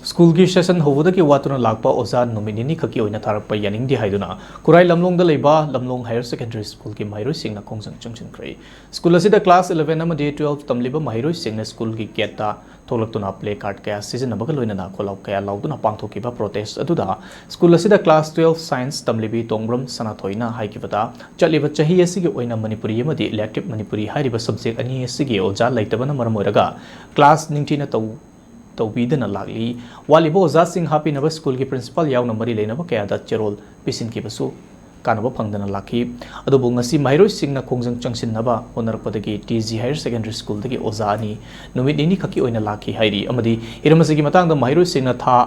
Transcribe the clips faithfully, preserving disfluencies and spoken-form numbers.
ꯁ꯭ꯀꯨꯜꯒꯤ ꯁꯦꯁꯟ ꯍꯧꯕꯗꯒꯤ ꯋꯥꯠꯇꯨꯅ ꯂꯥꯛꯄ ꯑꯣꯖꯥ ꯅꯨꯃꯤꯠ ꯅꯤꯅꯤ ꯈꯛꯀꯤ ꯑꯣꯏꯅ ꯊꯥꯔꯛꯄ ꯌꯥꯅꯤꯡꯗꯦ ꯍꯥꯏꯗꯨꯅ ꯈꯨꯔꯥꯏ ꯂꯝꯂꯣꯡꯗ ꯂꯩꯕ ꯂꯝꯂꯣꯡ ꯍꯥꯌꯔ ꯁꯦꯀꯦꯟꯗꯔꯤ ꯁ꯭ꯀꯨꯜꯒꯤ ꯃꯍꯩꯔꯣꯏꯁꯤꯡꯅ ꯈꯣꯡꯖꯪ ꯆꯪꯁꯤꯟꯈ꯭ꯔꯦ꯫ ꯁ꯭ꯀꯨꯜ ꯑꯁꯤꯗ ꯀ꯭ꯂꯥꯁ eleven ꯑꯃꯗꯤ twelve ꯇꯝꯂꯤꯕ ꯃꯍꯩꯔꯣꯏꯁꯤꯡꯅ ꯁ꯭ꯀꯨꯜꯒꯤ ꯒꯦꯠꯇ ꯊꯣꯛꯂꯛꯇꯨꯅ ꯄ꯭ꯂꯦ ꯀꯥꯔꯗ ꯀꯌꯥ ꯁꯤꯖꯤꯟꯅꯕꯒ ꯂꯣꯏꯅꯅ ꯈꯣꯜꯂꯥꯎ ꯀꯌꯥ ꯂꯥꯎꯗꯨꯅ ꯄꯥꯡꯊꯣꯛꯈꯤꯕ ꯄ꯭ꯔꯣꯇꯦꯁ ꯑꯗꯨꯗ ꯁ꯭ꯀꯨꯜ ꯑꯁꯤꯗ ꯀ꯭ꯂꯥꯁ twelve ꯁꯥꯏꯟꯁ ꯇꯝꯂꯤꯕꯤ ꯇꯣꯡꯕ꯭ꯔꯝ ꯁꯅꯥꯊꯣꯏꯅ ꯍꯥꯏꯈꯤꯕꯗ, ꯆꯠꯂꯤꯕ ꯆꯍꯤ ꯑꯁꯤꯒꯤ ꯑꯣꯏꯅ ꯃꯅꯤꯄꯨꯔꯤ ꯑꯃꯗꯤ ꯏꯂꯦꯛꯇꯤꯚ ꯃꯅꯤꯄꯨꯔꯤ ꯍꯥꯏꯔꯤꯕ ꯁꯕꯖꯦꯛ ꯑꯅꯤ ꯑꯁꯤꯒꯤ ꯑꯣꯖꯥ ꯂꯩꯇꯕꯅ ꯃꯔꯝ ꯑꯣꯏꯔꯒ ꯀ꯭ꯂꯥꯁ ꯅꯤꯡꯊꯤꯅ ꯇꯧ-, ꯇꯧꯕꯤꯗꯅ ꯂꯥꯛꯂꯤ꯫ ꯋꯥꯠꯂꯤꯕ ꯑꯣꯖꯥꯁꯤꯡ ꯍꯥꯞꯄꯤꯅꯕ ꯁ꯭ꯀꯨꯜꯒꯤ ꯄ꯭ꯔꯤꯟꯁꯤꯄꯥꯜ ꯌꯥꯎꯅ ꯃꯔꯤ ꯂꯩꯅꯕ ꯀꯌꯥꯗ ꯆꯦꯔꯣꯜ ꯄꯤꯁꯤꯟꯈꯤꯕꯁꯨ ꯀꯥꯟꯅꯕ ꯐꯪꯗꯅ ꯂꯥꯛꯈꯤ꯫ ꯑꯗꯨꯕꯨ ꯉꯁꯤ ꯃꯍꯩꯔꯣꯏꯁꯤꯡꯅ ꯈꯣꯡꯖꯪ ꯆꯪꯁꯤꯟꯅꯕ ꯍꯣꯠꯅꯔꯛꯄꯗꯒꯤ ꯇꯤ ꯖꯤ ꯍꯥꯌꯔ ꯁꯦꯀꯦꯟꯗꯔꯤ ꯁ꯭ꯀꯨꯜꯗꯒꯤ ꯑꯣꯖꯥ ꯑꯅꯤ ꯅꯨꯃꯤꯠ ꯅꯤꯅꯤ ꯈꯛꯀꯤ ꯑꯣꯏꯅ ꯂꯥꯛꯈꯤ ꯍꯥꯏꯔꯤ, ꯑꯃꯗꯤ ꯍꯤꯔꯝ ꯑꯁꯤꯒꯤ ꯃꯇꯥꯡꯗ ꯃꯍꯩꯔꯣꯏꯁꯤꯡꯅ ꯊꯥ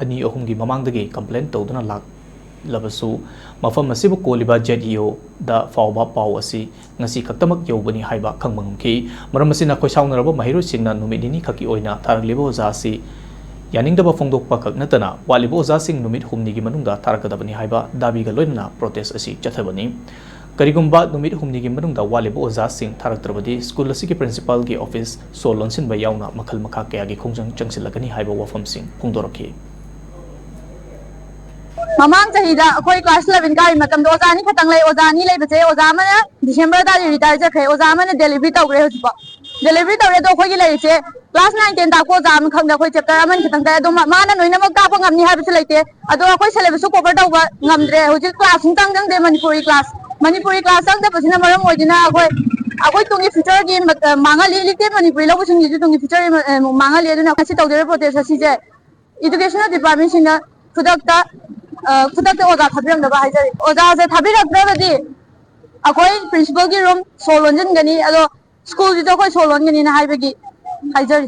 ꯑꯅꯤ ꯑꯍꯨꯝꯒꯤ ꯃꯃꯥꯡꯗꯒꯤ ꯀꯝꯄ꯭ꯂꯦꯟ ꯇꯧꯗꯨꯅ ꯂꯥꯛꯂꯕꯁꯨ ꯃꯐꯝ ꯑꯁꯤꯕꯨ ꯀꯣꯜꯂꯤꯕ ꯖꯦꯠ ꯏ ꯑꯣꯗ ꯐꯥꯎꯕ ꯄꯥꯎ ꯑꯁꯤ ꯉꯁꯤ ꯈꯛꯇꯃꯛ ꯌꯧꯕꯅꯤ ꯍꯥꯏꯕ ꯈꯪꯕ ꯉꯝꯈꯤ꯫ ꯃꯔꯝ ꯑꯁꯤꯅ ꯈꯣꯏꯁꯥꯎꯅꯔꯕ ꯃꯍꯩꯔꯣꯏꯁꯤꯡꯅ ꯅꯨꯃꯤꯠ ꯅꯤꯅꯤ ꯈꯛꯀꯤ ꯑꯣꯏꯅ ꯊꯥꯔꯛꯂꯤꯕ ꯑꯣꯖꯥ ꯑꯁꯤ ꯌꯥꯅꯤꯡꯗꯕ ꯐꯣꯡꯗꯣꯛꯄ ꯈꯛ ꯅꯠꯇꯅ ꯋꯥꯠꯂꯤꯕ ꯑꯣꯖꯥꯁꯤꯡ ꯅꯨꯃꯤꯠ ꯍꯨꯝꯅꯤꯒꯤ ꯃꯅꯨꯡꯗ ꯊꯥꯔꯛꯀꯗꯕꯅꯤ ꯍꯥꯏꯕ ꯗꯥꯕꯤꯒ ꯂꯣꯏꯅꯅ ꯄ꯭ꯔꯣꯇꯦꯁ ꯑꯁꯤ ꯆꯠꯊꯕꯅꯤ꯫ ꯀꯔꯤꯒꯨꯝꯕ ꯅꯨꯃꯤꯠ ꯍꯨꯝꯅꯤꯒꯤ ꯃꯅꯨꯡꯗ ꯋꯥꯠꯂꯤꯕ ꯑꯣꯖꯥꯁꯤꯡ ꯊꯥꯔꯛꯇ꯭ꯔꯕꯗꯤ ꯁ꯭ꯀꯨꯜ ꯑꯁꯤꯒꯤ ꯄ꯭ꯔꯤꯟꯁꯤꯄꯥꯜꯒꯤ ꯑꯣꯐꯤꯁ ꯁꯣ ꯂꯣꯟꯁꯤꯟꯕ ꯌꯥꯎꯅ ꯃꯈꯜ ꯃꯈꯥ ꯀꯌꯥꯒꯤ ꯈꯣꯡꯖꯪ ꯆꯪꯁꯤꯜꯂꯛꯀꯅꯤ ꯍꯥꯏꯕ ꯋꯥꯐꯝꯁꯤꯡ ꯐꯣꯡꯗꯣꯔꯛꯈꯤ꯫ ꯃꯃꯥꯡ ꯆꯍꯤꯗ ꯑꯩꯈꯣꯏ ꯀ꯭ꯂꯥꯁ eleven ꯀꯥꯔꯤ ꯃꯇꯝꯗ ꯑꯣꯖꯥ ꯑꯅꯤ ꯈꯛꯇꯪ ꯂꯩ꯫ ꯑꯣꯖꯥ ꯑꯅꯤ ꯂꯩꯕꯁꯦ ꯑꯣꯖꯥ ꯑꯃꯅ ꯗꯤꯁꯦꯝꯕꯔ ꯑꯗꯥꯏꯗ ꯔꯤꯇꯥꯌꯔ ꯆꯠꯈ꯭ꯔꯦ, ꯑꯣꯖꯥ ꯑꯃꯅ ꯗꯦꯂꯤꯚꯔꯤ ꯇꯧꯈ꯭ꯔꯦ ꯍꯧꯖꯤꯛꯐꯥꯎ꯫ ꯗꯦꯂꯤꯚꯔꯤ ꯇꯧꯔꯦ, ꯑꯗꯣ ꯑꯩꯈꯣꯏꯒꯤ ꯂꯩꯔꯤꯁꯦ ꯀ꯭ꯂꯥꯁ nine ten ꯇꯥꯛꯄ ꯑꯣꯖꯥ ꯑꯃꯈꯛꯅꯦ, ꯑꯩꯈꯣꯏ ꯆꯦꯞꯇꯔ ꯑꯃꯅꯤ ꯈꯛꯇꯪ ꯇꯥꯛꯑꯦ꯫ ꯑꯗꯣ ꯃꯥ-, ꯃꯥꯅ ꯂꯣꯏꯅꯃꯛ ꯇꯥꯛꯄ ꯉꯝꯅꯤ ꯍꯥꯏꯕꯁꯨ ꯂꯩꯇꯦ꯫ ꯑꯗꯣ ꯑꯩꯈꯣꯏ ꯁꯦꯂꯦꯕꯁꯁꯨ ꯀꯣꯚꯔ ꯇꯧꯕ ꯉꯝꯗ꯭ꯔꯦ꯫ ꯍꯧꯖꯤꯛ ꯀ꯭ꯂꯥꯁ ꯁꯨꯡꯆꯪ ꯆꯪꯗꯦ ꯃꯅꯤꯄꯨꯔꯤ ꯀ꯭ꯂꯥꯁ꯫ ꯃꯅꯤꯄꯨꯔꯤ ꯀ꯭ꯂꯥꯁ ꯆꯪꯗꯕꯁꯤꯅ ꯃꯔꯝ ꯑꯣꯏꯗꯨꯅ ꯑꯩꯈꯣꯏ, ꯑꯩꯈꯣꯏ ꯇꯨꯡꯒꯤ ꯐ꯭ꯌꯨꯆꯔꯒꯤ ꯃ-, ꯑ, ꯃꯥꯡꯍꯜꯂꯤ꯫ ꯏꯂꯦꯛꯇꯤꯚ ꯃꯅꯤꯄꯨꯔꯤ ꯂꯧꯕꯁꯤꯡꯒꯤꯁꯨ ꯇꯨꯡꯒꯤ ꯐ꯭ꯌꯨꯆꯔꯒꯤ ꯃ-, ꯑ, ꯃꯥꯡꯍꯜꯂꯤ꯫ ꯑꯗꯨꯅ ꯉꯁꯤ ꯇꯧꯖꯔꯤꯕ ꯄ꯭ꯔꯣꯇꯦꯁ ꯑꯁꯤꯁꯦ ꯏꯗꯨꯀꯦꯁꯅꯦꯜ ꯗꯤꯄꯥꯔꯠꯃꯦꯟꯁꯤꯡꯅ ꯈꯨꯗꯛꯇ, ꯑ, ꯈꯨꯗꯛꯇ ꯑꯣꯖꯥ ꯊꯥꯕꯤꯔꯝꯅꯕ ꯍꯥꯏꯖꯔꯤ꯫ ꯑꯣꯖꯥꯁꯦ ꯊꯥꯕꯤꯔꯛꯇ꯭ꯔꯒꯗꯤ ꯑꯩꯈꯣꯏ ꯄ꯭ꯔꯤꯟꯁꯤꯄꯜꯒꯤ ꯔꯨꯝ ꯁꯣ ꯂꯣꯟꯁꯤꯟꯒꯅꯤ, ꯑꯗꯣ ꯁ꯭ꯀꯨꯜꯁꯤꯁꯨ ꯑꯩꯈꯣꯏ ꯁꯣ ꯂꯣꯟꯒꯅꯤꯅ ꯍꯥꯏꯕꯒꯤ ꯍꯥꯏꯖꯔꯤ꯫